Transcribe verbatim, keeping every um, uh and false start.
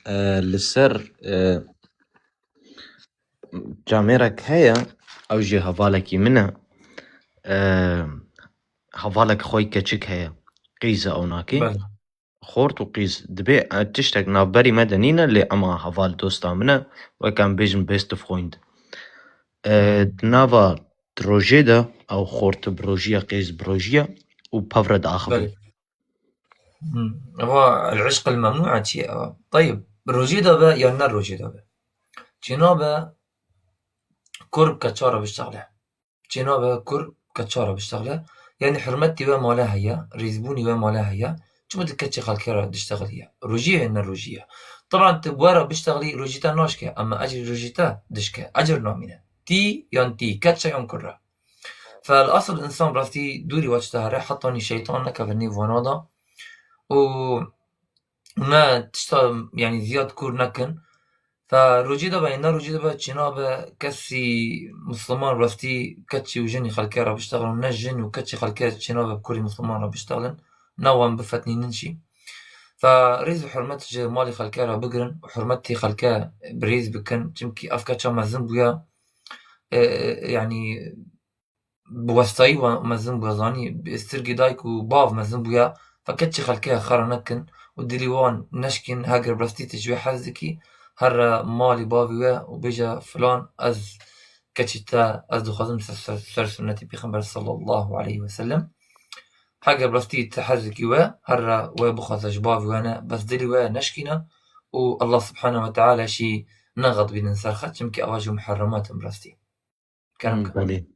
e, li ser, e, camêrek heye, ew jî hevalekî min e. E, hevalek xwe yî keçik heye. Qîz e ew nakê. Belê. Xort û qîz. Dibê, e, tiştek navberî me de nîne, lê ema heval dosta min e. Wek em bêjin best of friend. E, di nava di rojê de ew xort bi rojiya, qîz bi rojiya û pevre diaxivin. Belê. Hmm. Eva el-işq el-memnû çi ye eva? Tayib, rojê de be yan ne rojê de be. Çênabe kur bi keça re biştegle. Çênabe kur bi keça re biştegle. Yani hurmetî we male heye, rêzbûnî we male heye. Çima tu keçê xelkê re diştexilî ye? Rojî ye ne rojî ye? Taban tu bi we re biştexilî rojî te naşke, ama ecrî rojî te dişke. Ecr namîne. Tî yan tî, keç e yan kur e. Fel asıl insan rastî dûrî we tişta here, hetanî şeytan nekeve nêv wana da. Û ne tişta, yani, ziyad kûr nekin. Fe rojî de be, ne rojî de be, çênabe kesî misliman rastî keçî û jinî xelkê re biştexilin, ne jin û keçî xelkê çênabe bi kurî misliman re biştexilin, ne wan bifetnînin jî. Fe rêz û hurmet ji malî xelkê re bigirin û hurmetî xelkê bi rêz bikin, çimkî ev keça mezin bûye, e, e, yani, bi westayî wa mezin bûye, zanî, bi stirgî dayik û bav mezin bûye, feqet çi xelkê xera nekin û dilî wan neşkîn, heger bi rastî tu ji wê hez dikî, here malî bavî we û bêje, filan, ez keçî te, ez dixwazim ser, ser, ser sunnetî Pêxember sallallahu aleyhi ve sellem. Heger bi rastî tu hez dikî we, here we bixwaze ji bavî we ne, bes dilî we neşkîne û Allah subhanehu ve teala jî nexedbînin ser xwe, çimkî eva ji muherremat in bi rastî. Kerem ke. Belê.